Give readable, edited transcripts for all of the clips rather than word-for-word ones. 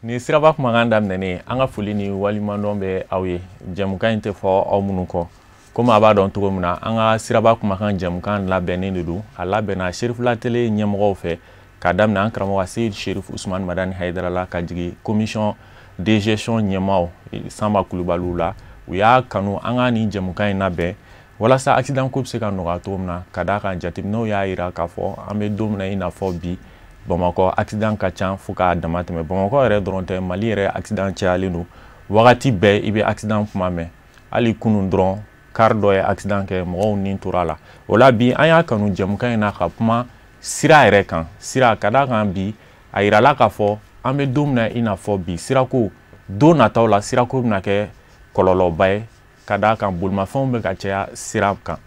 Ni siraba kumakan daminɛnen, an ka foli ni walimadɔn bɛ aw ye. Jɛmukan in tɛ fɔ aw minnu kɔ, komi a b'a dɔn cogo min na, an ka siraba kumakan jɛmukan labɛnnen de don. A labɛnna Cherifla Télé ɲɛmɔgɔw fɛ, k'a daminɛ an karamɔgɔ Seyid Sherif Usumani Madani Hayidara la, ka jigin commission de gestion ɲɛmaaw Sanba Kulubaliw la. U y'a kanu an ka nin jɛmukan in labɛn walasa accident ko bɛ se ka nɔgɔya cogo min na, ka d'a kan jateminɛw y'a jira k'a fɔ an bɛ don min na i n'a fɔ bi, Bamakɔ accident ka ca fo k'a dama tɛmɛ. Bamakɔ yɛrɛ dɔrɔn tɛ, Mali yɛrɛ accident cayalen don. Wagati bɛɛ i bɛ accident kuma mɛn. Hali kunun dɔrɔn, car dɔ ye accident kɛ, mɔgɔw ni tora a la. O la bi, an y'a kanu jɛmukan in na ka kuma sira yɛrɛ kan. Sira, ka d'a kan bi a yirala k'a fɔ an bɛ don min na i n'a fɔ bi, sirako, don nataw la sirako bɛna kɛ kɔlɔlɔba ye, ka d'a kan bolimafɛnw bɛ ka caya sira kan.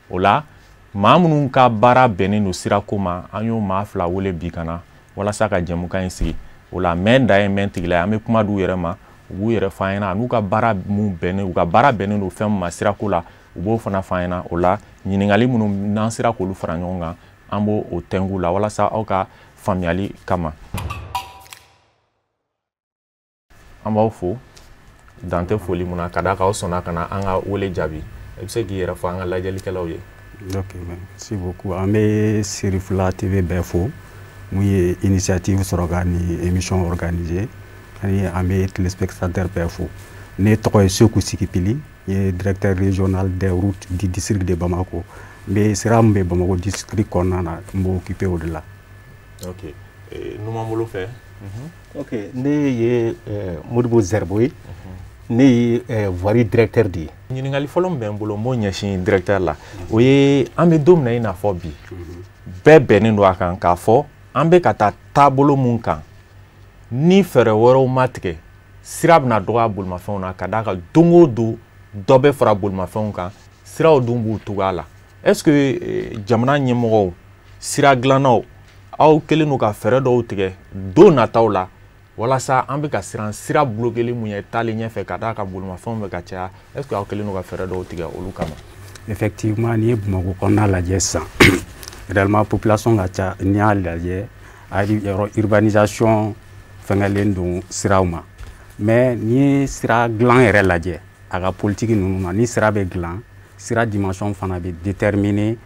O la maa minnu ka baara bɛnnen don sirako ma, an y'o maa fila wele bi ka na walasa ka jɛmukan in sigi. O la mɛn dan ye mɛn tigila ye, an bɛ kuma d'u yɛrɛ ma, u b'u yɛrɛ f'an ɲɛna, an'u ka baara mun bɛnnen, u ka baara bɛnnen don fɛn min ma sirako la, u b'o fana f'an ɲɛna. O la ɲininkali minnu n'an sera k'olu fara ɲɔgɔn kan, an b'o o tɛnku la walasa aw ka faamuyali kama. An b'aw fo dan tɛ foli mun na, ka d'a kan aw sɔnna ka na an ka wele jaabi. I bɛ se k'i yɛrɛ fɔ an ka lajɛlikɛlaw ye? Ok, merci beaucoup. An bɛ Cherifla TV bɛɛ fo mun ye initiative sɔrɔ ka nin émission organiser, ani an bɛ téléspectateur bɛɛ fo. Ne tɔgɔ ye Seku Sikipili, n ye directeur régional des routes du district de Bamako. N bɛ sira min bɛ Bamako district kɔnɔna na, n b'o occuper o de la. Ok, numan bolo fɛ. Ok, ne ye Modibo Zerbo ye. Ne ye voirie directeur de ye. Ɲininkali fɔlɔ min bɛ n bolo, n b'o ɲɛsin directeur la, o ye an bɛ don min na i n'a fɔ bi, bɛɛ bɛnnen don a kan k'a fɔ an bɛ ka taa taabolo mun kan, ni fɛɛrɛ wɛrɛw ma tigɛ, sira bɛna dɔgɔya bolimafɛnw na, ka d'a kan don o don dɔ bɛ fara bolimafɛnw kan, siraw dun b'u cogoya la. Est ce que jamana ɲɛmɔgɔw, sira dilannaw, aw kɛlen don ka fɛɛrɛ dɔw tigɛ don nataw la walasa an bɛ ka siran sira bloquer mun ye taalen ɲɛfɛ, ka d'a kan bolimafɛnw bɛ ka caya? Est ce que aw kɛlen don ka fɛɛrɛ dɔw tigɛ olu kama? Effectivement, n'i ye Bamakɔ kɔnɔna lajɛ sisan, réellement population ka ca. N'i y'a lajɛ, yɔrɔ urbanisation fɛngɛlen don siraw ma. Mais n'i ye sira dilan yɛrɛ lajɛ, a ka politique ninnu na, ni sira bɛ dilan, sira dimension fana bɛ déterminer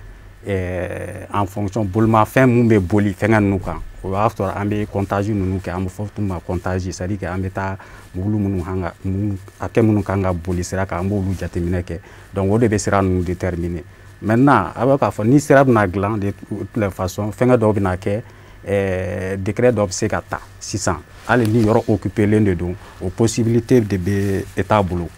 en fonction bolimafɛn mun bɛ boli fɛngɛ ninnu kan. O b'a sɔrɔ an bɛ comptage ninnu kɛ, an bɛ fɔ min ma comptage, c'est à dire que an bɛ taa mobili minnu kan ka hakɛ minnu kan ka boli sira kan, an b'olu jateminɛ kɛ. Donc o de bɛ sira ninnu déterminer. Maintenant, a bɛ k'a fɔ ni sira bɛna dilan, de toutes les façons fɛngɛ dɔw bɛna kɛ, décret dɔ bɛ se ka ta sisan, hali ni yɔrɔ occupélen de don, o possibilité de bɛ État bolo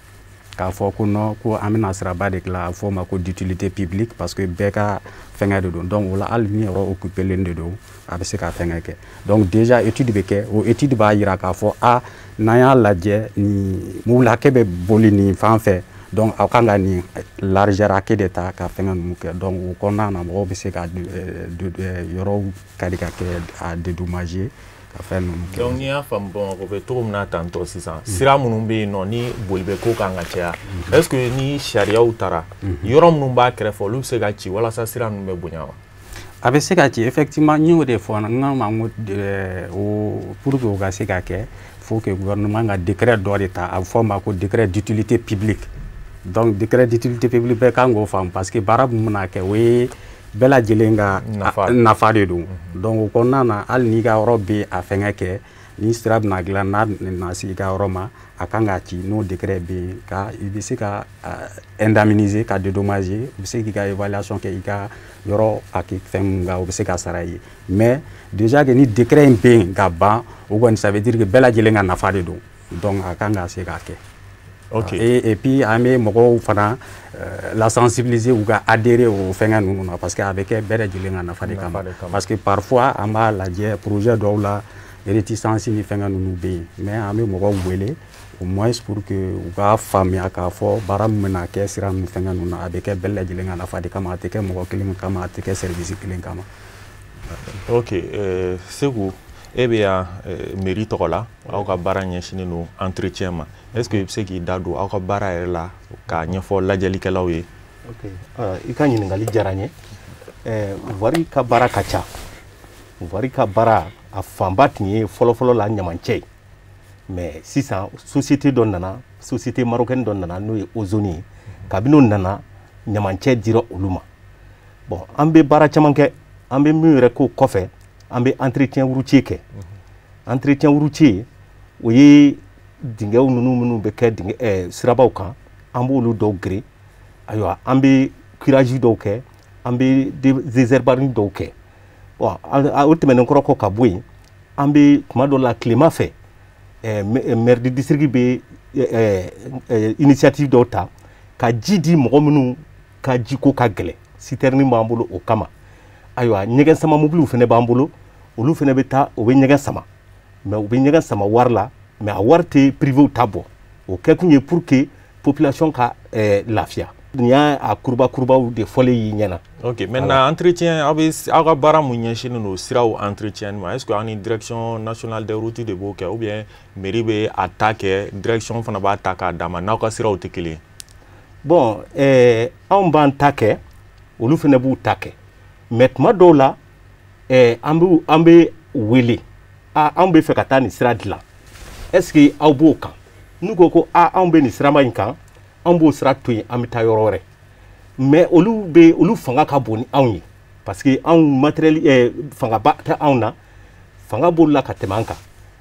k'a fɔ ko non, ko an bɛna siraba de dilan, a bɛ fɔ o ma ko d'utilité publique, parce que bɛɛ ka fɛngɛ de don. Donc o la, hali ni yɔrɔ occupélen de don, a bɛ se ka fɛngɛ kɛ. Donc déjà étude bɛ kɛ, o étude b'a jira k'a fɔ a n'an y'a lajɛ, nin mobili hakɛ bɛ boli nin fan fɛ, donc aw kan ka nin largeur hakɛ de ta ka fɛngɛ ninnu kɛ. Donc o kɔnɔna na, mɔgɔw bɛ se ka yɔrɔw kari ka kɛ a dédommager ka fɛn ninnu kɛ. Donc n'i y'a faamu, Bamakɔ bɛ cogo min na tantɔ sisan, sira minnu bɛ yen nɔ ni boli bɛ ko kan ka caya, est ce que ni sariyaw taara, yɔrɔ minnu b'a kɛrɛfɛ, olu bɛ se ka ci walasa sira ninnu bɛ bonya wa? A bɛ se ka ci effectivement. N y'o de fɔ, n ko ma n ko o pour que o ka se ka kɛ, faut que gouvernement ka décret dɔ de ta, a bɛ fɔ o ma ko décret d'utilité publique. Donc décret d'utilité publique, bɛɛ kan k'o faamu, parce que baara min bɛna kɛ, o ye bɛɛ lajɛlen ka nafa de don. Donc o kɔnɔna na, hali n'i ka yɔrɔ bɛ a fɛngɛ kɛ, ni sira bɛna dilan, n'a na se i ka yɔrɔ ma, a kan ka ci. N'o décret bɛ yen, ka i bɛ se ka indemniser, ka dédommager, u bɛ se k'i ka évaluation kɛ, i ka yɔrɔ hakɛ fɛn mun kan, o bɛ se ka sara i ye. Mais déjà que ni décret in bɛ yen ka ban, o kɔni, ça veut dire que bɛɛ lajɛlen ka nafa de don. Donc a kan ka se k'a kɛ. Et puis an bɛ mɔgɔw fana la sensibiliser, u ka adhérer o fɛngɛ ninnu na, parce que a bɛ kɛ bɛɛ lajɛlen ka nafa de kama. Parce que parfois an b'a lajɛ, projet dɔw la, réticence ni fɛngɛ ninnu bɛ yen, mais an bɛ mɔgɔw wele au moins pour que u k'a faamuya k'a fɔ baara min bɛna kɛ sira ninnu fɛngɛ ninnu na, a bɛ kɛ bɛɛ lajɛlen ka nafa de kama, a tɛ kɛ mɔgɔ kelen kama, a tɛ kɛ service kelen kama. Ok, Segu, e bɛ yan mairie tɔgɔ la, aw ka baara ɲɛsinnen don entretien ma. Est ce que i bɛ se k'i da don aw ka baara yɛrɛ la k'a ɲɛfɔ lajɛlikɛlaw ye? Ok, i ka ɲininkali diyara n ye. Voirie ka baara ka ca. Voirie ka baara, a fanba tun ye fɔlɔfɔlɔ la ɲamancɛ ye. Mais sisan société dɔ nana, société marocaine dɔ nana, n'o ye Ozone ye. Kabini o nana, ɲamancɛ dira olu ma. Bon, an bɛ baara caman kɛ. An bɛ min yɛrɛ k'o kɔfɛ, an bɛ entretien routier kɛ. Entretien routier, o ye dingɛw ninnu minnu bɛ kɛ dingɛ sirabaw kan, an b'olu dɔw geren. Ayiwa, an bɛ curage dɔw kɛ, an bɛ désherbage dɔw kɛ. Bon, o tɛmɛnen kɔrɔ kɔ ka bɔ yen, an bɛ tuma dɔ la tilema fɛ, maire de district bɛ initiative dɔw ta ka ji di mɔgɔ minnu ka jiko ka gɛlɛn. Citerne b'an bolo o kama. Ayiwa, ɲɛgɛn sama mobiliw fana b'an bolo, olu fana bɛ taa, o bɛ ɲɛgɛn sama, mais u bɛ ɲɛgɛn sama wari la, mais a wari tɛ privéw ta bɔ. O kɛkun ye pour que population ka lafiya. Nin y'a a kuruba kurubaw de fɔlen y'i ɲɛna. Ok, maintenant entretien, aw bɛ aw ka baara mun ɲɛsinnen don siraw entretien ma? Est ce que aw ni Direction nationale des routes de b'o kɛ, ou bien mairie bɛ a ta kɛ, direction fana b'a ta k'a d'a ma, n'aw ka siraw tɛ kelen ye? Bon, anw b'an ta kɛ, olu fana b'u ta kɛ, mais tuma dɔw la an bɛ wele: a anw bɛ fɛ ka taa nin sira dilan, est ce que aw b'o kan? N'u ko ko a anw bɛ nin siraba in kan, an b'o sira to yen, an bɛ taa yɔrɔ wɛrɛ. Mais olu bɛ, olu fanga ka bon ni anw ye, parce que anw matériel fangaba tɛ anw na, fanga b'olu la ka tɛmɛ an kan.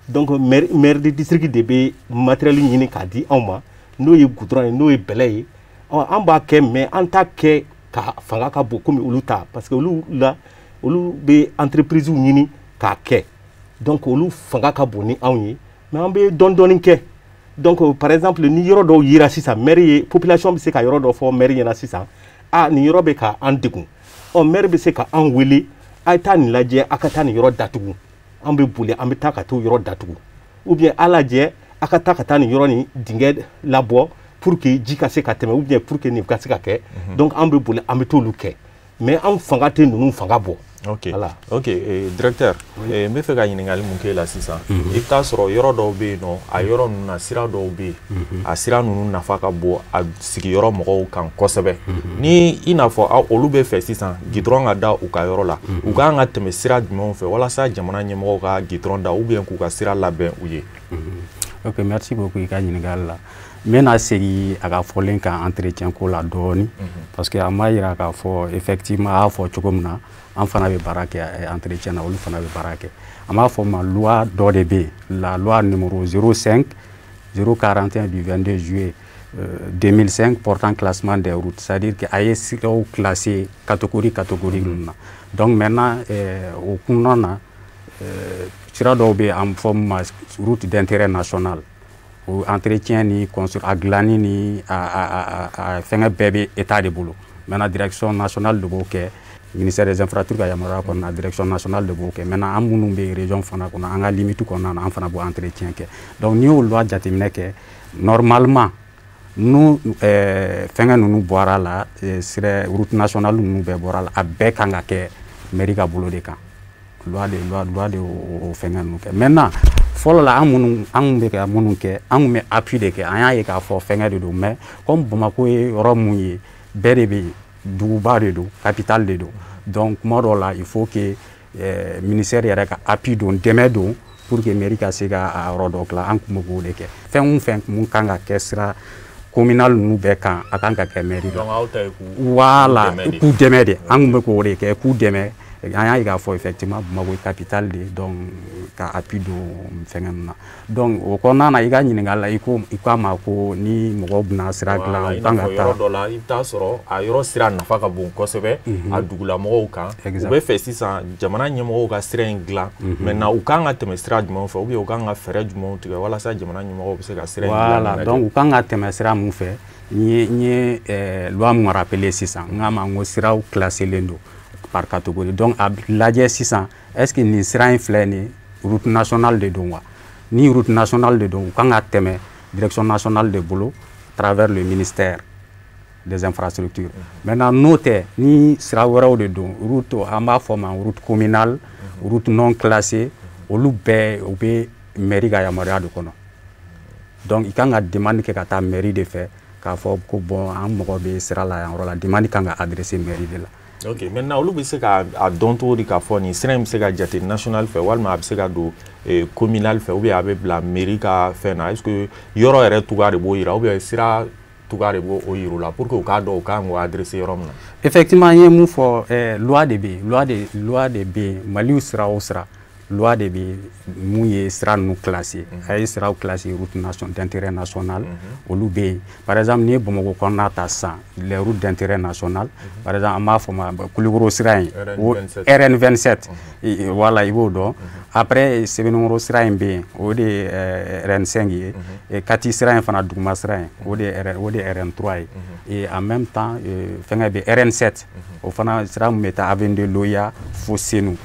Donc maire de district de bɛ matériel ɲini k'a di anw ma, n'o ye goudron ye, n'o ye bɛlɛ ye. Ɔ, an b'a kɛ, mais an t'a kɛ ka fanga ka bon komi olu ta, parce que olu la, olu bɛ entreprise ɲini k'a kɛ, donc olu fanga ka bon ni anw ye, mais an bɛ dɔɔni dɔɔni kɛ. Donc par exemple, ni yɔrɔ dɔw yera sisan, maire ye, population bɛ se ka yɔrɔ dɔ fɔ maire ɲɛna sisan: a nin yɔrɔ bɛ ka an degun. Ɔ, maire bɛ se ka an wele: a ye taa nin lajɛ, a ka taa nin yɔrɔ datugu. An bɛ boli, an bɛ taa ka t'o yɔrɔ datugu, ou bien a lajɛ, a ka taa ka taa nin yɔrɔ nin dingɛ labɔ pour que ji ka se ka tɛmɛ, ou bien pour que nin ka se ka kɛ. Donc an bɛ boli, an bɛ t'olu kɛ, mais an fanga tɛ ninnu fanga bɔ. Ok. Voilà. Ok, directeur, n bɛ fɛ ka ɲininkali mun k'e la sisan. I bɛ taa sɔrɔ yɔrɔ dɔw bɛ yen nɔ, a yɔrɔ ninnu na, sira dɔw bɛ yen, a sira ninnu nafa ka bon a sigiyɔrɔ mɔgɔw kan kosɛbɛ. Ni i n'a fɔ aw olu bɛ fɛ sisan goudron ka da u ka yɔrɔ la, u kan ka tɛmɛ sira jumɛnw fɛ walasa jamana ɲɛmɔgɔw ka goudron da, ou bien k'u ka sira labɛn u ye? Ok, merci beaucoup i ka ɲininkali la. N bɛna segin a ka fɔlen kan entretien ko la dɔɔni, parce que a ma yira k'a fɔ effectivement a y'a fɔ cogo min na, an fana bɛ baara kɛ entretien na, olu fana bɛ baara kɛ. An b'a fɔ ma loi dɔ de bɛ yen, la loi numéro 05 041 du 22 juillet 2005 portant classement des routes, c'est-à-dire que a ye siraw classé catégorie catégorie ninnu na. Donc maintenant, o kɔnɔna na, sira dɔw bɛ yen, an fɔ min ma route d'intérêt national, o entretien ni constru a dilanni ni a fɛngɛ bɛɛ bɛ état de bolo. Maintenant, direction nationale de b'o kɛ, ministère des Infrastructures ka yamaruya kɔnɔna, direction nationale de b'o kɛ. Maintenant, an minnu bɛ région fana kɔnɔ, an ka limite kɔnɔna na, an fana b'o entretien kɛ. Donc n'i y'o loi jateminɛ kɛ, normalement nu fɛngɛ ninnu bɔra la, sira route nationale ninnu bɛɛ bɔra la, a bɛɛ kan ka kɛ mairie ka bolo de kan. Loi de loi de o fɛngɛ ninnu kɛ. Maintenant, fɔlɔ la, an minnu an kun bɛ ka minnu kɛ, an kun bɛ appui de kɛ. An y'a ye k'a fɔ fɛngɛ de don, mais comme Bamakɔ ye yɔrɔ mun ye, bɛɛ de bɛ yen, duguba de don, capitale de don. Donc kuma dɔw la, il faut que ministère yɛrɛ ka appui don, dɛmɛ don, pour que mairie ka se ka a yɔrɔ dɔ dilan. An kun bɛ k'o de kɛ. Fɛn o fɛn mun kan ka kɛ sira communal ninnu bɛɛ kan, a kan ka kɛ mairie la. Donc aw ta ye k'u Voilà. dɛmɛ de. K'u dɛmɛ de, an kun bɛ k'o de kɛ, k'u dɛmɛ. An y'a ye k'a fɔ effectivement Bamakɔ ye capitale de ye, donc ka appui don fɛngɛ ninnu na. Donc o kɔnɔna na, i ka ɲininkali la, i ko a ma ko ni mɔgɔw bɛna sira dilan, Voilà, u i kan n'a ka fɔ taa yɔrɔ dɔ la, i bɛ taa sɔrɔ a yɔrɔ sira nafa ka bon kosɛbɛ a dugulamɔgɔw kan. U bɛ fɛ sisan jamana ɲɛmɔgɔw ka sira in dilan. Maintenant, u kan ka tɛmɛ sira jumɛnw fɛ, ou bien u kan ka fɛɛrɛ jumɛnw tigɛ walasa jamana ɲɛmɔgɔw bɛ se ka sira in dilan? Voilà, donc u kan ka tɛmɛ sira mun fɛ, n ye loi mun rappelé sisan, n k'a ma n ko siraw classé don par catégorie. Donc a lajɛ sisan, est ce que nin sira in filɛ nin ye, route nationale de don wa? Ni route nationale de don, u kan ka tɛmɛ direction nationale de bolo à travers le ministère des Infrastructures. Maintenant, n'o tɛ, ni sira wɛrɛw de don, route, an b'a fɔ ma route communale, route non classée, olu bɛɛ u bɛ mairie ka yamaruya de kɔnɔ. Donc i kan ka demande kɛ ka taa mairie de fɛ k'a fɔ ko bon, an mago bɛ sira la yan yɔrɔ la. Demande kan ka adresser mairie de la. Ok, maintenant olu bɛ se ka a dɔn cogo di k'a fɔ nin sira in bɛ se ka jate national fɛ, walima a bɛ se ka don communal fɛ, ou bien a bɛ bila mairie ka fɛn na? Est ce que yɔrɔ yɛrɛ cogoya de b'o yira, ou bien sira cogoya de b'o yira u la, pour que u k'a dɔn u kan k'o adresser yɔrɔ min na? Effectivement, an ye mun fɔ, loi de bɛ yen, loi de bɛ yen. Mali sira o sira, loi de bɛ mun ye sira ninnu classé. A ye siraw classé route nation d'intérêt national, olu bɛ yen. Par exemple, n'i ye Bamakɔ kɔnɔna ta sisan, les routes d'intérêt national, par exemple, an b'a fɔ ma Kulukoro sira in, o RN 27, voilà, i b'o dɔn. Après, Sebenikɔrɔ sira in bɛ yen, o de ye RN 5 ye. Kati sira in fana, duguma sira in, o de ye RN 3 ye. Et en même temps, fɛngɛ bɛ RN 7, o fana sira min bɛ taa avenue de l'OUA fo Senu.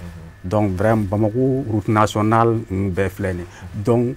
Donc vraiment, Bamako route nationale ninnu bɛɛ filɛ nin ye. Donc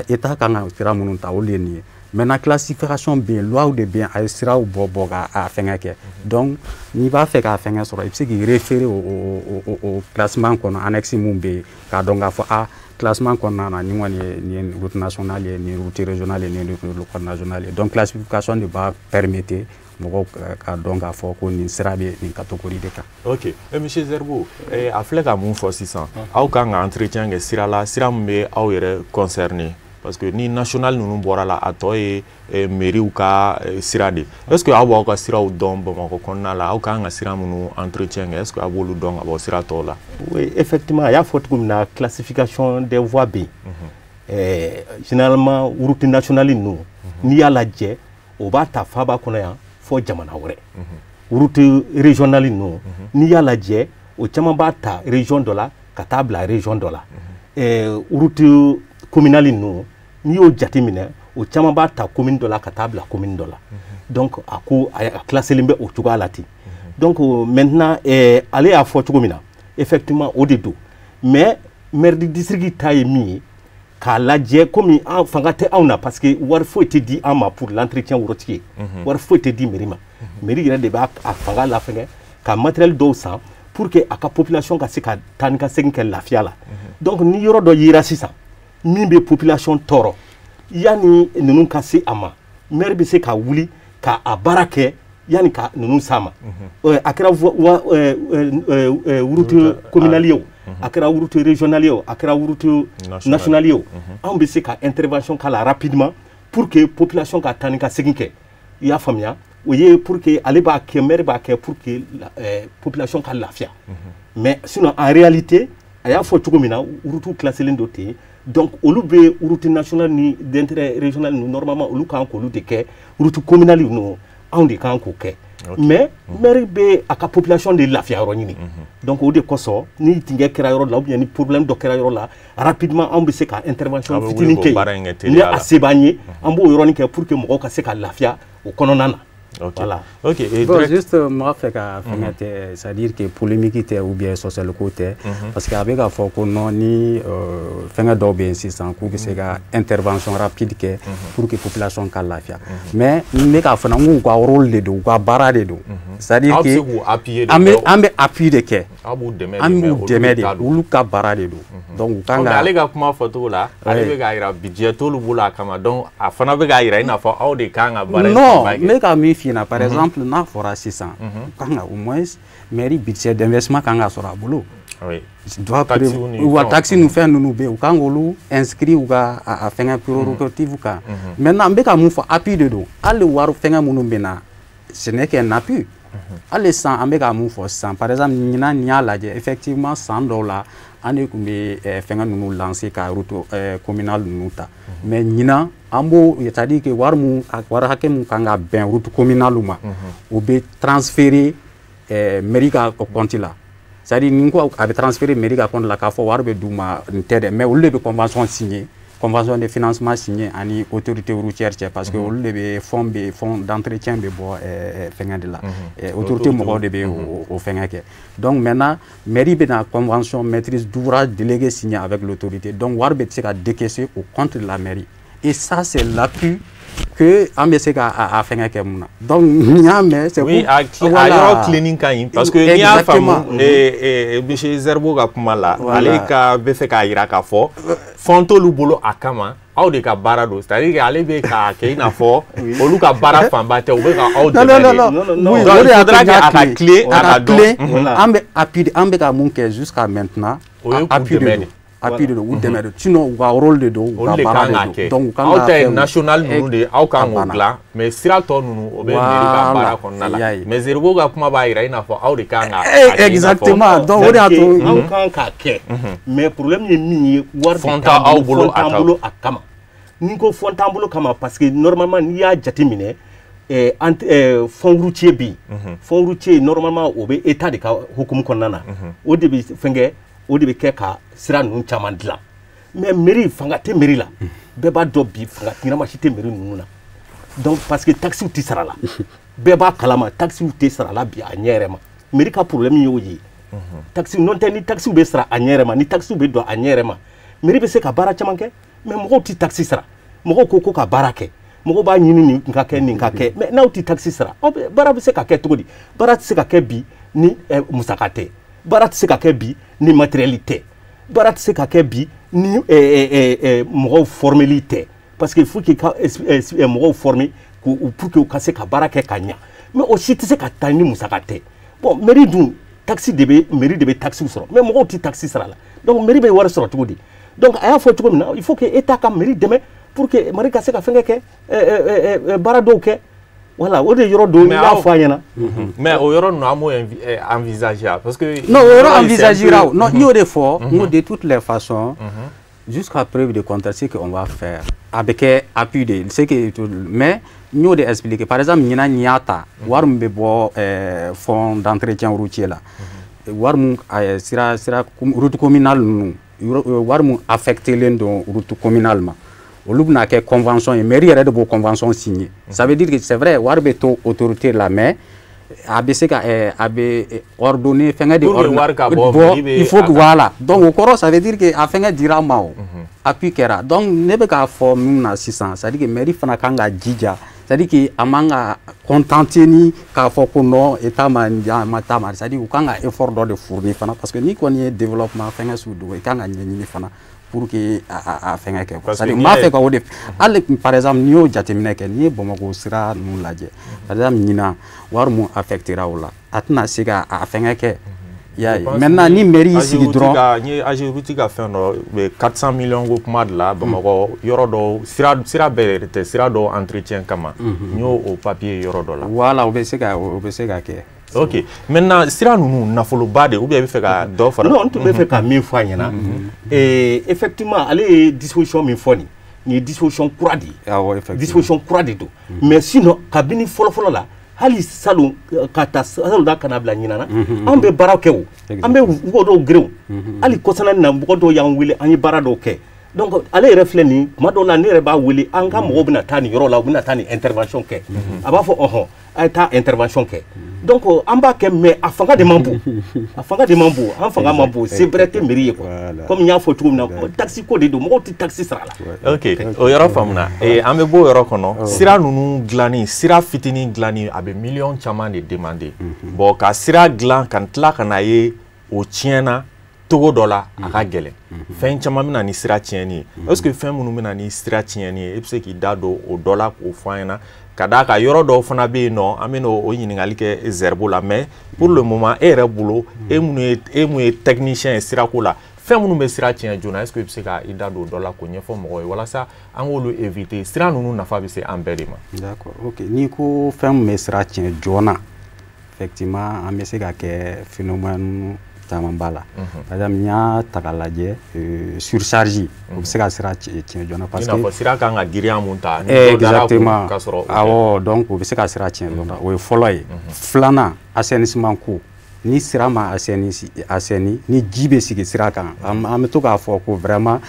État kan ka sira minnu ta, olu de ye nin ye. Maintenant, classification bɛ yen, loi de bɛ yen, a ye siraw bɔ bɔ ka a fɛngɛ kɛ. Donc n'i b'a fɛ k'a fɛngɛ sɔrɔ, i bɛ se k'i référer o classement kɔnɔ, annexe mun bɛ yen, k'a dɔn k'a fɔ a classement kɔnɔna na, nin kɔni ye nin ye route nationale ye, nin ye route régionale ye, nin ye route nationale ye. Donc classification de b'a permettre mɔgɔw ka dɔn k'a fɔ ko nin sira bɛ nin catégorie de kan. Ok, monsieur Zerbo, a filɛ ka mun fɔ sisan, aw kan ka entretien kɛ sira la, sira min bɛ aw yɛrɛ concerné, parce que ni national ninnu bɔra la, a tɔ ye mairie ka sira de. Est ce que aw b'aw ka siraw dɔn Bamakɔ kɔnɔna la, aw kan ka sira minnu entretien kɛ, est ce que aw b'olu dɔn ka bɔ sira tɔw la? Oui, effectivement, a y'a fɔ cogo min na, classification des voies bɛ yen. Généralement, route nationale ninnu, n'i y'a lajɛ, o b'a ta faaba kɔnɔ yan fɔ jamana wɛrɛ. Route régionale ninnu, n'i y'a lajɛ, o caman b'a ta région dɔ la ka taa bila région dɔ la. Route communale ninnu, n'i y'o jateminɛ, o caman b'a ta commune dɔ la ka taa bila commune dɔ la. Donc a ko a classelen bɛ o cogoya la ten. Donc maintenant, ale y'a fɔ cogo min na, effectivement, o de don. Mais maire de district ta ye min ye, k'a lajɛ, komi an fanga tɛ anw na, parce que wari foyi tɛ di an ma pour l'entretien routier, wari foyi tɛ di mairie ma. Mairie yɛrɛ de b'a a fanga lafɛngɛ ka matériel dɔw san pour que a ka population ka se ka taa ni ka segin kɛ lafiya la. Donc ni yɔrɔ dɔ yera sisan min bɛ population tɔɔrɔ, yanni ninnu ka se a ma, maire bɛ se ka wuli ka a baara kɛ yanni ka ninnu s'a ma. A kɛra route communale ye o, a kɛra route régionale ye o, a kɛra route nationale ye o, anw bɛ se ka intervention k'a la rapidement pour que population ka taa ni ka segin kɛ. I y'a faamuya? O ye pour que ale b'a kɛ, maire b'a kɛ pour que population ka lafiya. Mais sinon, en réalité, a y'a fɔ cogo min na, route classelen don ten. Donc olu bɛ route nationale ni d'intérêt régional ninnu, normalement olu kan k'olu de kɛ. Route communale ninnu, anw de kan k'o kɛ. Mais maire bɛ a ka population de lafiya yɔrɔ ɲini. Donc o de kosɔn, ni dingɛ kɛra yɔrɔ la, ou bien ni problème dɔ kɛra yɔrɔ la, rapidement anw bɛ se ka intervention fitinin kɛ yen. Ni a se b'an ye, an b'o yɔrɔnin kɛ pour que mɔgɔw ka se ka lafiya o kɔnɔna na. Ok. Voilà. Ok. Et bon, direct. Juste m'a fɛ ka fɛngɛ tɛ, c'est-à-dire que polémique tɛ ou bien sɔsɔli ko tɛ, parce que a bɛ k'a fɔ ko non, ni fɛngɛ dɔw bɛ yen sisan k'u bɛ se ka intervention rapide kɛ pour que population ka lafiya. Mais n bɛ k'a fɔ n k'u ka rôle de don, u ka baara de don. C'est-à-dire Aw bɛ que se k'u appuyer de, an bɛ mais an bɛ appui de kɛ. Aw b'u dɛmɛ de, An mais b'u olu dɛmɛ de, ta don. Olu ka baara de don. Donc u kan Mais ka ale ka kuma fɔcogo la, ale bɛ k'a yira budget t'olu bolo a kama, donc a fana bɛ k'a yira i n'a fɔ aw de kan ka baara in Non, fanba kɛ. n bɛ ka min f'i ɲɛna, par exemple, n'a fɔra sisan, u kan ka au moins mairie budget d'investissement kan ka sɔrɔ a bolo. Doit Taxes prévo- ni wa fɛnw. Taxe ni fɛn ninnu bɛ yen, u kan k'olu inscrit u ka a fɛngɛ prérogative kan. Maintenant, n bɛ ka mun fɔ, appui de don. Hali wari fɛngɛ minnu bɛ na, ce n'est qu'un appui. Hali sisan, an bɛ ka mun fɔ sisan, par exemple, ɲinan, n'i y'a lajɛ, effectivement, san dɔw la, an de tun bɛ fɛngɛ ninnu lancer ka route communale ninnu ta. Mais ɲinan, an b'o, c'est à dire que wari mun, a wari hakɛ mun kan ka bɛn route communale ma, o bɛ transférer mairie ka compte la. C'est à dire ni ko a bɛ transférer mairie ka compte la, k'a fɔ wari bɛ d'u ma, nin tɛ dɛ, mais olu de bɛ convention signer, convention de financement signé ani autorité routière cɛ, parce que olu de bɛ fonds, bɛ fonds d'entretien bɛ bɔ fɛngɛ de la. Autorité mɔgɔw de bɛ o fɛngɛ kɛ. Donc maintenant, mairie bɛna convention maîtrise d'ouvrage délégué signé avec l'autorité. Donc wari bɛ se ka décaisser au compte de la mairie, et ça, c'est l'appui que que an bɛ se ka a fɛngɛ kɛ mun na. Donc n y'a mɛn, c'est oui, a yɔrɔ tilenni ka ɲi parce que n'i y'a faamu monsieur Zerbo ka kuma la, ale ka bɛ fɛ k'a jira k'a fɔ fɛn t'olu bolo a kama, aw de ka baara don, c'est à dire que ale bɛ k'a kɛ i n'a fɔ olu ka baara fanba tɛ, u bɛ ka aw dɛmɛ de. Non, non, non. Donc il faudra que a ka tilen, a ka dɔn. An bɛ appui, an bɛ ka mun kɛ jusqu'à maintenant, o ye k'u dɛmɛ de. Appui de don, u dɛmɛ de, sinon u ka rôle de don, u ka baara de don. Donc u kan aw ta ye national ninnu de ye, aw kan k'o dilan, mais sira tɔ ninnu o bɛ mairie ka baara kɔnɔna la. Mais Zerbo ka kuma b'a jira i n'a fɔ aw de kan ka. Exactement, donc o de y'a to. Anw kan k'a kɛ, mais problème ye min ye, wari fond t'aw bolo a bolo a kama. Ni ko fond t'an bolo kama, parce que normalement n'i y'a jateminɛ, fonds routier bɛ yen. Fonds routier normalement o bɛ état de ka hukumu kɔnɔna na, o de bɛ fɛn kɛ, o de bɛ kɛ ka sira ninnu caman dilan. Mais mairie, fanga tɛ mairie la, bɛɛ b'a dɔn bi fanga ɲɛnama si tɛ mairie ninnu na. Donc parce que taxiw tɛ sara la, bɛɛ b'a kalama, taxiw tɛ sara la bi a ɲɛ yɛrɛ ma. Mairie ka problème y'o ye. Taxi n'o tɛ, ni taxiw bɛ sara a ɲɛ yɛrɛ ma, ni taxiw bɛ don a ɲɛ yɛrɛ ma, mairie bɛ se ka baara caman kɛ. Mais mɔgɔw tɛ taxi sara, mɔgɔw ko ko ka baara kɛ, mɔgɔw b'a ɲini nin ka kɛ, nin ka kɛ, mais n'aw tɛ taxi sara, aw bɛ baara bɛ se ka kɛ cogo di? Baara tɛ se ka kɛ bi ni musaka tɛ, baara tɛ se ka kɛ bi ni matériel tɛ, baara tɛ se ka kɛ bi ni mɔgɔw formeli tɛ, parce que il faut que ka mɔgɔw former pour que u ka se ka baara kɛ ka ɲa, mais o si tɛ se ka taa ni musaka tɛ. Bon, mairie dun, taxi de bɛ, mairie de bɛ taxi sɔrɔ, mais mɔgɔw tɛ taxi sara la, donc mairie bɛ wari sɔrɔ cogo di? Donc a y'a fɔ cogo min na, il faut que état ka mairie dɛmɛ pour que mairie ka se ka fɛnkɛ kɛ, baara dɔw kɛ. Voilà, o de yɔrɔ dɔ y'a fɔ a ɲɛna. Mais o yɔrɔ ninnu an b'o envisager parce que. Non, o yɔrɔ envisager o, non, n y'o de fɔ, n ko de toutes les façons, jusqu'à preuve de contraire, ce qu'on va faire a bɛ kɛ appui de, c'est que, mais n y'o de expliquer. Par exemple ɲinan n'i y'a ta, wari min bɛ bɔ fonds d'entretien routier la, wari mun sira route communale ninnu, wari mun affecté len don route communale ma, olu bɛna kɛ convention ye, mairie yɛrɛ de b'o convention signer. Ça veut dire que c'est vrai, wari bɛ to autorité la, mais a bɛ se ka a bɛ ordonner fɛngɛ de wari ka bɔ, il faut que voilà. Donc o kɔrɔ, ça veut dire que a fɛngɛ dira ma, o appui kɛra. Donc ne bɛ k'a fɔ min na sisan, c'est à dire que mairie fana kan ka jija, c'est à dire que a man ka contenter ni k'a fɔ ko non, état ma ma taa ma, c'est à dire u kan ka effort dɔ de fournir fana, parce que n'i kɔni ye développement fɛngɛ sugu dɔ, i kan ka ɲɛɲini fana pour que a fɛngɛ kɛ quoi. C'est-à-dire n b'a fɛ ka o de, hali par exemple n'i y'o jateminɛ kɛ, n'i ye Bamakɔ sira ninnu lajɛ, par exemple ɲinan wari mun affectera o la, a tɛna se ka a fɛngɛ kɛ. I y'a ye, maintenant ni mairie y'i sigi dɔrɔn. N ye AGEROUTE ka fɛn dɔ 400 millions ko kuma de la Bamakɔ yɔrɔ dɔw, sira bɛɛ yɛrɛ tɛ, sira dɔw entretien kama, n y'o o papier yɔrɔ dɔ la. Voilà, o bɛ se ka o bɛ se ka kɛ. Ok, maintenant sira ninnu nafoloba de, ou bien i bɛ fɛ ka dɔ fara. Non, n tun bɛ fɛ ka min fɔ a ɲɛna, effectivement ale ye disposition min fɔ nin, nin ye disposition kura de ye. Awɔ, effectivement. Disposition kura de don. Mais sinon kabini fɔlɔ-fɔlɔ la, hali salon ka taa salon da ka na bila ɲinan na, anw bɛ baara kɛ o, an bɛ mɔgɔ dɔw geren o, hali kɔsana na mɔgɔ dɔw y'an wele, an ye baara dɔw kɛ. Donc ale yɛrɛ filɛ nin, tuma dɔw la ne yɛrɛ b'a wele, an ka mɔgɔw bɛna taa nin yɔrɔ la, u bɛna taa nin intervention kɛ, a b'a fɔ ɔhɔn, a ye taa intervention kɛ. Donc an b'a kɛ, mais a fanga de man bon, a fanga de man bon, an fanga man bon, se bɛrɛ tɛ mairie ye quoi. Comme n y'a fɔ cogo min na, taxi ko de don, mɔgɔw tɛ taxi sara la. Ok, o yɔrɔ faamuna. An bɛ bɔ o yɔrɔ kɔnɔ, sira ninnu dilanni, sira fitinin dilanni a bɛ miliyɔn caman de demander. Bon, ka sira dilan ka tila ka na ye o tiɲɛna togo dɔ la, a ka gɛlɛn. Fɛn caman bɛ na ni sira tiɲɛni ye. Est-ce que fɛn minnu bɛ na ni sira tiɲɛni ye, e bɛ se k'i da don o dɔ la k'o fɔ an ɲɛna? Ka d'a kan yɔrɔ dɔw fana bɛ yen nɔ, an bɛ n'o ɲininkali kɛ Zerbo la, mais pour le moment e yɛrɛ bolo, e mun ye technicien ye sirako la, fɛn minnu bɛ sira tiɲɛ joona, est-ce que i bɛ se ka i da don o dɔ la k'o ɲɛfɔ mɔgɔw ye walasa an k'olu éviter, sira ninnu nafa bɛ se an bɛɛ de ma? D'accord, ok, n'i ko fɛn min bɛ sira tiɲɛ joona, effectivement an bɛ se ka kɛ phénomène caman b'a la. Par exemple n'i y'a ta k'a lajɛ, surcharge o bɛ se ka sira tiɲɛ joona, parce que i n'a fɔ sira kan ka girinya mun ta, ni dɔ dara kun ka sɔrɔ. Awɔ, donc o bɛ se ka sira tiɲɛ joona, o ye fɔlɔ ye. Filanan, assainissement ko, ni sira ma assaini, ni ji bɛ sigi sira kan, an bɛ to k'a fɔ ko vraiment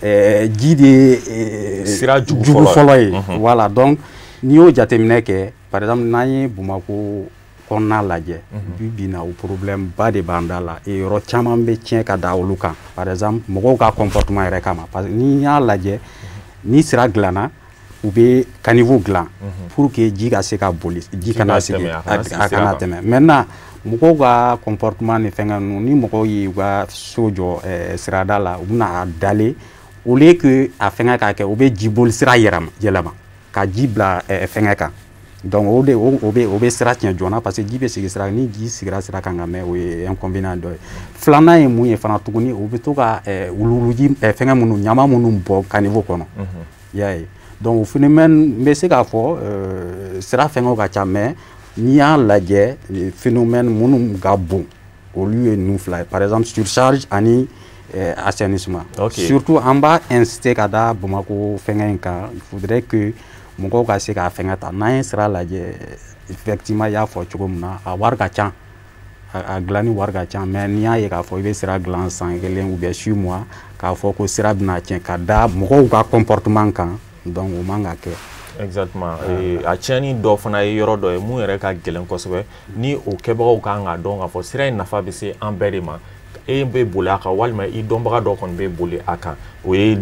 ji de ye sira jugu fɔlɔ ye. Voilà, donc n'i y'o jateminɛ kɛ, par exemple n'an ye Bamakɔ kɔnɔna lajɛ, bi bi na o problème ba de b'an da la, yɔrɔ caman bɛ tiɲɛ ka da olu kan. Par exemple mɔgɔw ka comportement yɛrɛ kama, parce que n'i y'a lajɛ, ni sira dilanna, U bɛ caniveau dilan pour que ji ka se ka boli, ji kana sigi, a kana tɛmɛ. Maintenant, mɔgɔw ka comportement ni fɛngɛ ninnu, ni mɔgɔw ye u ka so jɔ sirada la, u bɛna a dalen, au lieu que a fɛngɛ ka kɛ, u bɛ jiboli sira yɛlɛma ka ji bila fɛngɛ kan. Donc o de o bɛ sira tiɲɛ joona, parce que ji bɛ sigi sira, ni ji sigira sira kan ka mɛn, o ye inconvénient dɔ ye. Filanan ye mun ye fana tuguni? U bɛ to ka wuluwuluji fɛngɛ minnu, ɲama minnu bɔn caniveau kɔnɔ, i y'a ye. Donc o phénomène, n bɛ se k'a fɔ sira fɛngɛw ka ca, mais n'i y'a lajɛ, phénomène minnu ka bon, olu ye ninnu fila ye, par exemple surcharge ani assainissement. Surtout an b'a insister ka da Bamakɔ fɛngɛ in kan. Il faudrait que mɔgɔw ka se k'a fɛngɛ ta. N'an ye sira lajɛ, effectivement, i y'a fɔ cogo min na, a wari ka ca, a dilanni wari ka ca, mais n'i y'a ye k'a fɔ i bɛ sira dilan san kelen ou bien 6 mois, k'a fɔ ko sira bɛna tiɲɛ ka da mɔgɔw ka comportement kan, donc o man ka kɛ. Exactement. A tiɲɛni dɔ fana ye yɔrɔ dɔ ye mun yɛrɛ ka gɛlɛn kosɛbɛ, ni o kɛbagaw kan k'a dɔn k'a fɔ sira in nafa bɛ se an bɛɛ de ma. E bɛ boli a kan walima i dɔnbaga dɔ kɔni bɛ boli a kan, o ye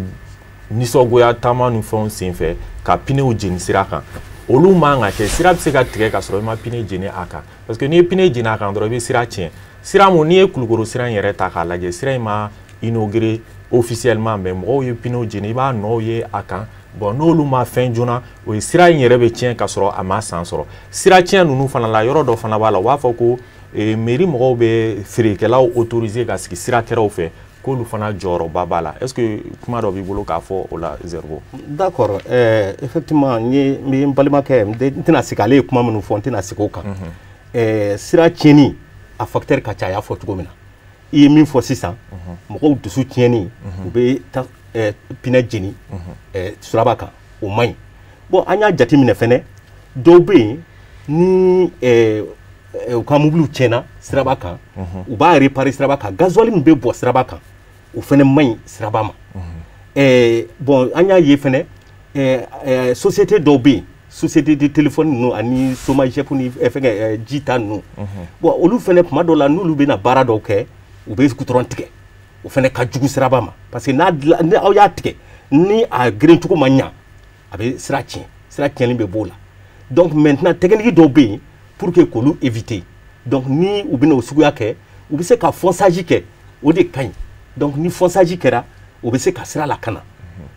nisɔngoya taama ni fɛnw senfɛ ka pneus jeni sira kan. Olu man ka kɛ. Sira bɛ se ka tigɛ ka sɔrɔ i ma pneu jeni a kan, parce que n'i ye pneu jeni a kan dɔrɔn, i bɛ sira tiɲɛ. Sira mun, n'i ye Kulukoro sira in yɛrɛ ta k'a lajɛ, sira in ma inauguré officiellement, mais mɔgɔw ye pneus jeni, i b'a nɔw ye a kan. Bon, n'olu ma fɛn joona, o ye sira in yɛrɛ bɛ tiɲɛ ka sɔrɔ a ma san sɔrɔ. Sira tiɲɛ ninnu fana la, yɔrɔ dɔ fana b'a la, u b'a fɔ ko mairie mɔgɔw bɛ feerekɛlaw autoriser ka sigi sira kɛrɛw fɛ, k'olu fana jɔyɔrɔba b'a la. Est ce que kuma dɔ b'i bolo k'a fɔ o la, Zerbo? D'accord, effectivement, n ye n bɛ n balimakɛ, n tɛna segin, ale ye kuma minnu fɔ, n tɛna segin o kan. Sira tiɲɛni a facteur ka ca. A y'a fɔ cogo min na, i ye min fɔ sisan, mɔgɔw dusu tiɲɛni, u bɛ ta pneu jeni siraba kan, o man ɲi. Bon, an y'a jateminɛ fɛnɛ, dɔw bɛ yen ni u ka mobiliw tiɲɛna siraba kan, u b'a réparer siraba kan, gasoil min bɛ bɔ siraba kan, o fɛnɛ man ɲi siraba ma. Bon, an y'a ye fɛnɛ, société dɔw bɛ yen, société de téléphone ninnu ani Somagep ni fɛngɛ ji ta ninnu, bon, olu fɛnɛ, tuma dɔw la, n'olu bɛna baara dɔw kɛ, u bɛ goudron tigɛ. O fɛnɛ ka jugu siraba ma, parce que n'a dilan, ni aw y'a tigɛ, ni a geren cogo ma ɲa, a bɛ sira tiɲɛ, sira tiɲɛni bɛ b'o la. Donc maintenant, technique dɔw bɛ yen pour que k'olu éviter. Donc ni u bɛna o suguya kɛ, u bɛ se ka fonçage kɛ, o de ka ɲi. Donc ni fonçage kɛra, o bɛ se ka sira lakana.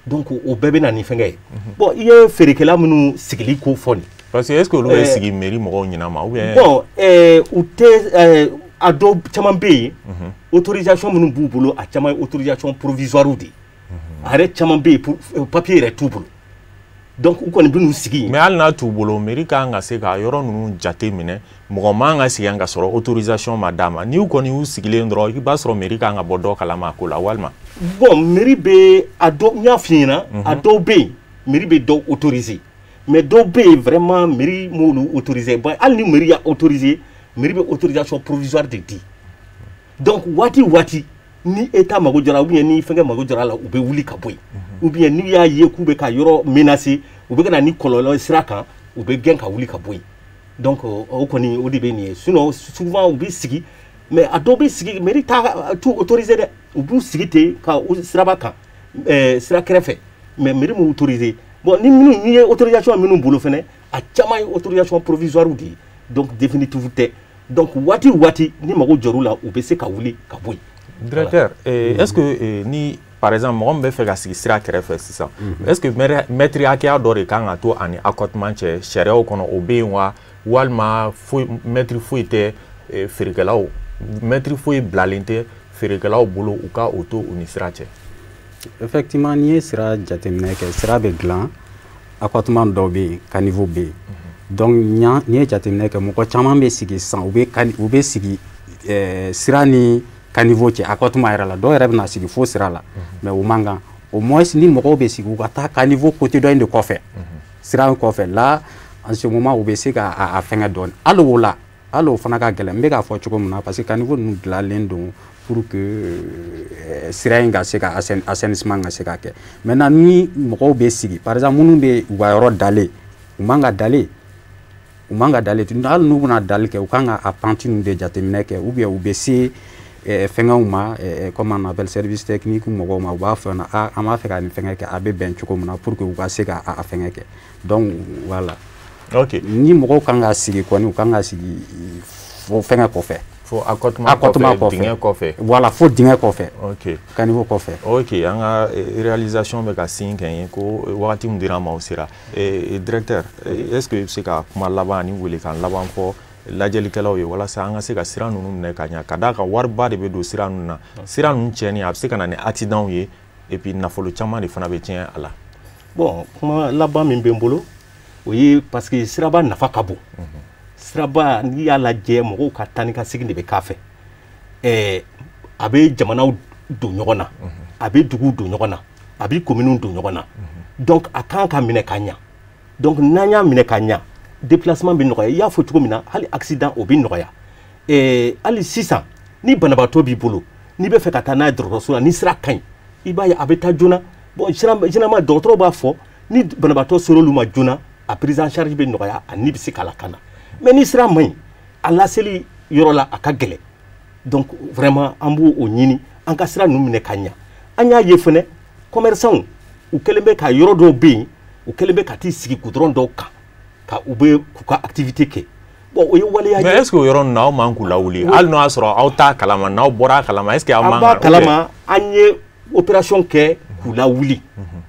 Donc o bɛɛ bɛ na ni fɛngɛ ye. Bon, i ye feerekɛla minnu sigili ko fɔ nin. Parce que est ce que olu bɛ sigi mairie mɔgɔw ɲɛna ma ou bien? Bon, u tɛ, a dɔw caman bɛ yen, autorisation minnu b'u bolo, a caman ye autorisation provisoire de ye. A yɛrɛ caman bɛ yen, papier yɛrɛ t'u bolo. Donc u kɔni bɛ n'u sigi yen. Mais hali n'a t'u bolo, mairie kan ka se ka yɔrɔ ninnu jate minɛ. Mɔgɔ man ka sigi yan ka sɔrɔ autorisation ma d'a ma. N'i kɔni y'u sigilen dɔrɔn, i b'a sɔrɔ mairie kan ka bɔ dɔ kalama a ko la walima? Bon, mairie bɛ a dɔw, n y'a f'i ɲɛna, a dɔw bɛ yen, mairie bɛ dɔw autoriser, mais dɔw bɛ yen vraiment, mairie m'olu autoriser. Bon, hali ni mairie y'a autoriser, mairie bɛ autorisation provisoire de di. Donc waati waati ni état mago jɔra ou bien ni fɛnkɛ mago jɔra a la, u bɛ wuli ka bɔ yen, ou bien n'u y'a ye k'u bɛ ka yɔrɔ menacer, u bɛ ka na ni kɔlɔlɔ ye sira kan, u bɛ gɛn ka wuli ka bɔ yen. Donc o kɔni, o de bɛ nin ye. Sinon souvent u bɛ sigi, mais a dɔw bɛ sigi, mairie t'a t'u autoriser dɛ. U b'u sigi ten ka siraba kan, sira kɛrɛfɛ, mais mairie m'u autoriser. Bon, ni minnu n'i ye autorisation minnu bolo fɛnɛ, a caman ye autorisation provisoire de ye, donc définitive tɛ. Donc waati waati ni mago jɔr'u la, u bɛ se ka wuli ka bɔ yen. Directeur, est-ce que ni par exemple mɔgɔ min bɛ fɛ ka sigi sira kɛrɛfɛ sisan, est-ce que mètre hakɛya dɔ de kan ka to ani accotement cɛ sariyaw kɔnɔ, o bɛ yen wa, walima foyi, mètre foyi tɛ feerekɛlaw, mètre foyi bilalen tɛ feerekɛlaw bolo u ka o to u ni sira cɛ? Effectivement, n'i ye sira jateminɛ kɛ, sira bɛ dilan, accotement dɔw bɛ yen, caniveau bɛ yen. Donc n'i ye jateminɛ kɛ, mɔgɔ caman bɛ sigi sisan, u bɛ sigi sira ni caniveau cɛ, accotement yɛrɛ la. Dɔw yɛrɛ bɛ na sigi fo sira la, mais o man kan. Au moins ni mɔgɔw bɛ sigi, u ka taa caniveau côté dɔ in de kɔfɛ, sira in kɔfɛ la. En ce moment, u bɛ se ka a fɛngɛ dɔɔni. Hali o la, hali o fana ka gɛlɛn. N bɛ k'a fɔ cogo min na, parce que caniveau ninnu dilanlen don pour que sira in ka se ka assainissement ka se ka kɛ. Maintenant, ni mɔgɔw bɛ sigi, par exemple minnu bɛ u ka yɔrɔ dalen, u man ka dalen, u man ka dalen. Hali n'u bɛna dali kɛ, u kan ka a pente ninnu de jateminɛ kɛ, ou bien u bɛ se fɛngɛw ma, comme on appelle service technique mɔgɔw ma, u b'a fɔ na an b'a fɛ ka nin fɛngɛ kɛ, a bɛ bɛn cogo min na pour que u ka se ka a fɛngɛ kɛ. Donc voilà. Ok. Ni mɔgɔw kan ka sigi kɔni, u kan ka sigi fo fɛngɛ kɔfɛ. Fo accotement kɔfɛ, dingɛ kɔfɛ. Voilà, fo dingɛ kɔfɛ. Ok. Caniveau kɔfɛ. Ok, an ka réalisation bɛ ka signe kɛ n ye ko wagati min dira an ma o sera. Directeur, est-ce que i bɛ se ka kuma laban ani welekan laban fɔ lajɛlikɛlaw ye walasa an ka se ka sira ninnu minɛ ka ɲa, ka d'a kan wariba de bɛ don sira ninnu na? Sira ninnu tiɲɛni, a bɛ se ka na ni accident ye, et puis nafolo caman de fana bɛ tiɲɛ a la. Bon, kuma laban min bɛ n bolo, o ye parce que siraba nafa ka bon. Siraba, n'i y'a lajɛ, mɔgɔw ka taa ni ka segin de bɛ k'a fɛ. A bɛ jamanaw don ɲɔgɔn na, a bɛ duguw don ɲɔgɔn na, a bɛ kominiw don ɲɔgɔn na. Donc a kan ka minɛ ka ɲa. Donc n'an y'a minɛ ka ɲa, déplacement bɛ nɔgɔya. I y'a fɔ cogo min na, hali accident o bɛ nɔgɔya. Hali sisan, ni banabaatɔ b'i bolo, n'i bɛ fɛ ka taa n'a ye dɔgɔtɔrɔso la, ni sira ka ɲi, i b'a ye a bɛ taa joona. Bon, généralement dɔgɔtɔrɔw b'a fɔ ni banabaatɔ ser'olu ma joona, a prise en charge bɛ nɔgɔya, a ni bɛ se k'a lakana. Mais ni sira man ɲi, a laseli yɔrɔ la a ka gɛlɛn. Donc vraiment an b'o o ɲini, an ka sira ninnu minɛ ka ɲa. An y'a ye fɛnɛ, commerçants u kɛlen bɛ ka yɔrɔ dɔw bɛ yen, u kɛlen bɛ ka t'i sigi goudron dɔw kan ka u bɛ k'u ka activité kɛ. Bon, o ye waleya ye. Mais est ce que o yɔrɔ ninnu na aw man k'u lawuli, hali n'o y'a sɔrɔ aw t'a kalama, n'aw bɔra a kalama, est ce que aw man? An b'a kalama, an ye opération kɛ k'u lawuli.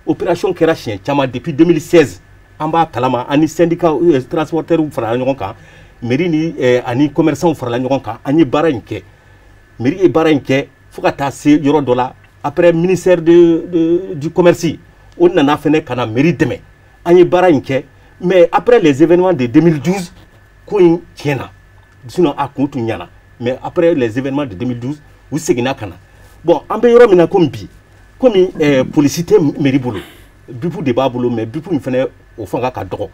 Opération kɛra siɲɛ caman depuis 2016. An b'a kalama, an ni syndicat transporteurs farala ɲɔgɔn kan, mairie ni ani commerçants farala ɲɔgɔn kan, an ye baara in kɛ. Mairie ye baara in kɛ fo ka taa se yɔrɔ dɔ la. Après, ministère du commerce, o nana fɛnɛ ka na mairie dɛmɛ, an ye baara in kɛ. Mais après les événements de 2012, ko in tiɲɛna. Sinon a kun tun ɲɛna, mais après les événements de 2012, u seginna ka na. Bon, an bɛ yɔrɔ min na komi bi, komi polisi tɛ mairie bolo, BIP de b'a bolo, mais BIP in fɛnɛ o fanga ka dɔgɔ.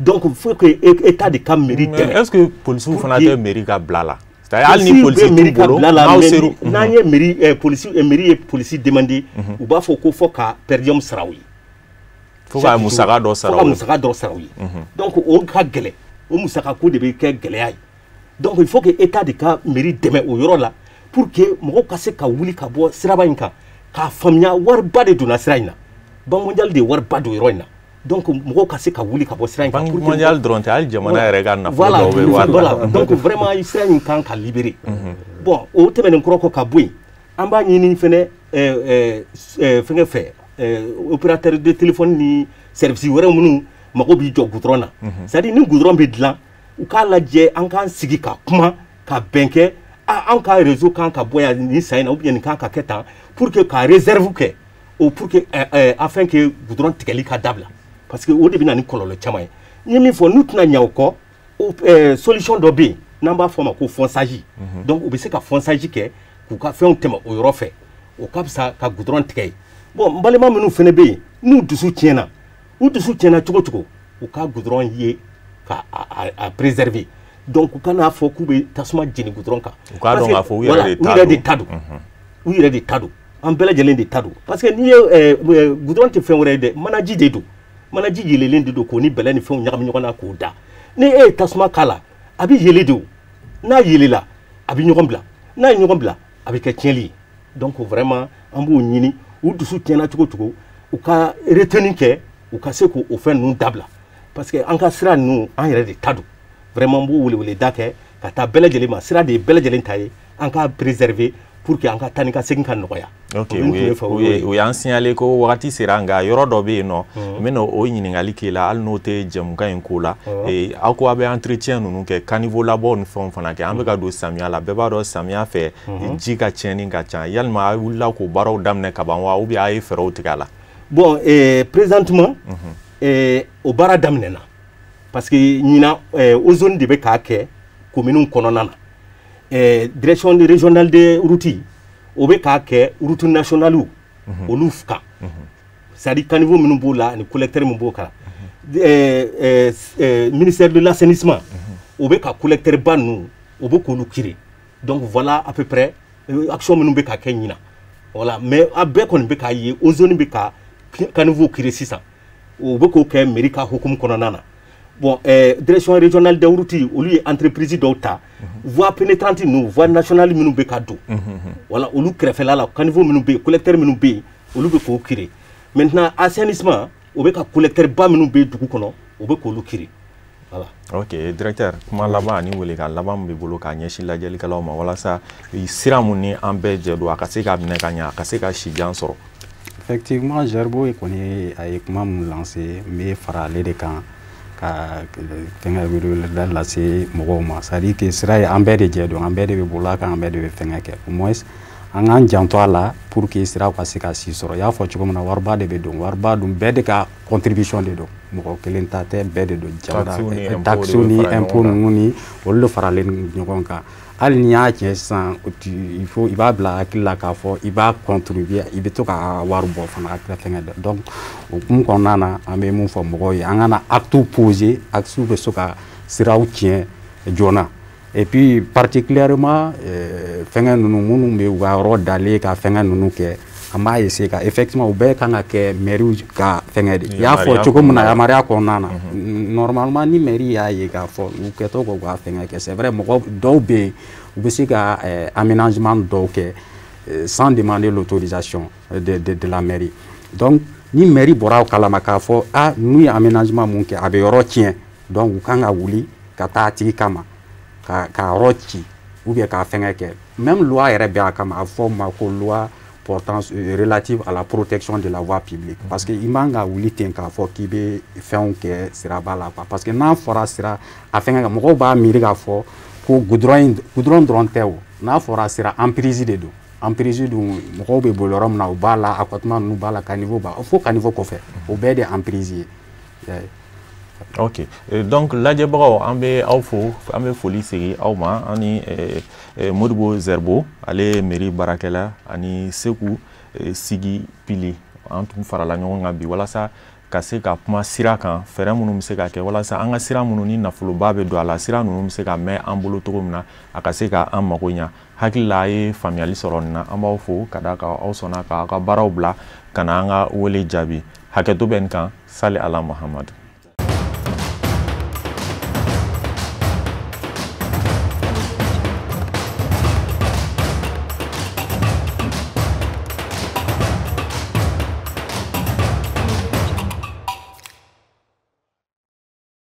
Donc faut que état de ka mairie dɛmɛ. Est ce que polisiw fana tɛ mairie ka bila la? C'est-à-dire hali ni polisi t'u bolo, n'aw ser'u. N'an ye mairie polisi, mairie ye polisi demandé, u b'a fɔ ko fɔ ka per diem sara u ye. Fo ka musaka dɔ sara u ye. Fo ka musaka dɔ sara u ye. Donc o ka gɛlɛn, o musaka ko de bɛ kɛ gɛlɛya ye. Donc il faut que état de ka mairie dɛmɛ o yɔrɔ la pour que mɔgɔw ka se ka wuli ka bɔ siraba in kan, k'a faamuya wariba de donna sira in na. Banque mondiale de ye wariba don yɔrɔ in na. Donc mɔgɔw ka se ka wuli ka bɔ sira in kan. Banque mondiale dɔrɔn tɛ, hali jamana yɛrɛ ka nafolo dɔw bɛ wari la. Voilà, donc vraiment sira in kan ka libérer. Bon, o tɛmɛnen kɔrɔ kɔ ka bɔ yen, an b'a ɲini fɛnɛ fɛngɛ fɛ, opérateur de téléphone ni service wɛrɛ minnu mago b'i jɔ goudron na. C'est à dire ni goudron bɛ dilan, u k'a lajɛ an k'an sigi ka kuma ka bɛn kɛ, an ka réseau kan ka bɔ yan nin san in na, ou bien nin kan ka kɛ tan pour que ka réserve kɛ o, pour que afin que goudron tigɛli ka dabila, parce que o de bɛ na ni kɔlɔlɔ caman ye. N ye min fɔ, n'u tɛna ɲɛ o kɔ, solution dɔ bɛ yen n'an b'a fɔ o ma ko fonçage. Donc u bɛ se ka fonçage kɛ k'u ka fɛnw tɛmɛ o yɔrɔ fɛ, o ka fisa ka goudron tigɛ yen. Bon, n balima minnu fana bɛ yen n'u dusu tiɲɛna, u dusu tiɲɛna cogo cogo, u ka goudron ye ka a préserver. Donc u kan'a fɔ k'u bɛ tasuma jeni goudron kan. U k'a dɔn k'a fɔ u yɛrɛ de ta don. U yɛrɛ de ta don. An bɛɛ lajɛlen de ta don. Parce que n'i ye goudron tɛ fɛn wɛrɛ ye dɛ, manaji de don. Manaji yɛlɛlen de don k'o ni bɛlɛ ni fɛnw ɲagami ɲɔgɔn na k'o da. Ni e ye tasuma k'a la, a bɛ yɛlɛ de o. N'a yɛlɛla, a bɛ ɲɔgɔn bila. N'a ye ɲɔgɔn bila, a bɛ kɛ tiɲɛli ye. Donc vraiment an b'o ɲini, u dusu tiɲɛna cogo cogo, u ka retenue kɛ, u ka se k'o fɛn ninnu dabila. Parce que an ka sira ninnu, an yɛrɛ de ta don. Vraiment n b'o weleweleda kɛ ka taa bɛɛ lajɛlen ma. Sira de ye bɛɛ lajɛlen ta ye, an k'a préserver pour que an ka taa ni ka segin ka nɔgɔya. Ok, u y'an signaler ko wagati sera, nka yɔrɔ dɔ bɛ yen nɔ, n bɛna o ɲininkali k'e la hali n'o tɛ jɛmukan in ko la. Aw ko aw bɛ entretien ninnu kɛ, caniveau labɔ ni fɛnw fana kɛ. An bɛ ka don samiya la, bɛɛ b'a dɔn samiya fɛ ji ka tiɲɛni ka ca. Yalima a wulila k'o baaraw daminɛ ka ban wa, ou bien a ye fɛɛrɛw tigɛ a la? Bon, présentement o baara daminɛna, parce que ɲinan ozone de bɛ k'a kɛ commune kɔnɔna na. Direction régionale des routes, o bɛ k'a kɛ route nationale olu kan, c'est à dire caniveau minnu b'o la ani collecteur min b'o kan. Ministère de l'assainissement, o bɛ ka collecteur ba ninnu, o bɛ k'olu curer. Donc voilà à peu près action minnu bɛ ka kɛ ɲinan. Voilà, mais a bɛɛ kɔni bɛ k'a ye ozone bɛ ka caniveau curer sisan, o bɛ k'o kɛ mairie ka hukumu kɔnɔna na. Bon, direction régionale des routes, olu ye entreprise dɔw ta Voie pénétrante ninnu, voie nationale minnu bɛ ka don, voilà, olu kɛrɛfɛla la, caniveau minnu bɛ yen, collecteur minnu bɛ yen, olu bɛ k'o curer. Maintenant, assainissement, o bɛ ka collecteur ba minnu bɛ dugu kɔnɔ, o bɛ k'olu curer, voilà. Ok, directeur, kuma laban ani welekan laban min b'i bolo k'a ɲɛsin lajɛlikɛlaw ma walasa sira mun ni an bɛɛ jɛ don, a ka se ka minɛ ka ɲɛ, a ka se ka sijan sɔrɔ. Effectivement, Zerbo kɔni, a ye kuma mun lancé, n bɛ fara ale de kan ka fɛngɛ weleweleda lase mɔgɔw ma. C'est à dire que sira ye an bɛɛ de jɛ don, an bɛɛ de bɛ boli a kan, an bɛɛ de bɛ fɛngɛ kɛ. Au moins an k'an janto a la pour que siraw ka se ka si sɔrɔ. I y'a fɔ cogo min na, wariba de bɛ don, wariba dun, bɛɛ de ka contribution de don, mɔgɔ kelen ta tɛ, bɛɛ de don. Jamana taxes ni impôts ninnu ni olu de faralen ɲɔgɔn kan. Hali n'i y'a tiɲɛ sisan, il faut i b'a bila hakili la k'a fɔ i b'a contribuer, i bɛ to ka wari bɔ fana ka fɛngɛ dɛ. Donc o hukumu kɔnɔna na, an bɛ mun fɔ mɔgɔw ye? An kana actes poser, actes bɛ se ka siraw tiɲɛ joona. Et puis particulièrement fɛngɛ ninnu minnu bɛ u ka yɔrɔ dalen ka fɛngɛ ninnu kɛ, an b'a essayer ka, effectivement, u bɛɛ kan ka kɛ mairie ka fɛngɛ de. I y'a fɔ cogo min na, yamaruya kɔnɔna na, normalement ni mairie y'a ye k'a fɔ u kɛtɔ k'u ka fɛngɛ kɛ, c'est vrai, mɔgɔ dɔw bɛ yen, u bɛ se ka aménagement dɔw kɛ sans demander l'autorisation de la mairie. Donc ni mairie bɔra o kalama k'a fɔ ah, n'u ye aménagement mun kɛ, a bɛ yɔrɔ tiɲɛ, donc u kan ka wuli ka taa a tigi kama ka yɔrɔ ci ou bien k'a fɛngɛ kɛ. Même loi yɛrɛ bɛ a kama, a bɛ fɔ o ma ko loi portant relative à la protection de la voie publique, parce que i man ka wuli ten k'a fɔ k'i bɛ fɛnw kɛ siraba la quoi. Parce que n'a fɔra sira a fɛngɛ kan, mɔgɔw b'a miiri k'a fɔ ko goudron in, goudron dɔrɔn tɛ o. N'a fɔra sira, emprise de don. Emprise dun, mɔgɔw bɛ boli yɔrɔ min na, o b'a la, accotement ninnu b'a la, caniveau b'a fo caniveau kɔfɛ, o bɛɛ de emprise ye. Ok, donc lajɛbagaw, an bɛ aw fo, an bɛ foli segin aw ma. An ni Modibo Zerbo, ale ye mairie baarakɛla, ani Seku Sigi Pili, an tun farala ɲɔgɔn kan bi walasa ka se ka kuma sira kan, fɛɛrɛ minnu bɛ se ka kɛ walasa an ka sira minnu ni nafoloba bɛ don a la, sira ninnu bɛ se ka mɛn an bolo cogo min na, a ka se ka an mago ɲa. Hakili la, a ye faamuyali sɔrɔ nin na. An b'aw fo ka d'a kan aw sɔnna k'aw ka baaraw bila ka na an ka wele jaabi. Hakɛto bɛ nin kan. Sali ala Mahamadu.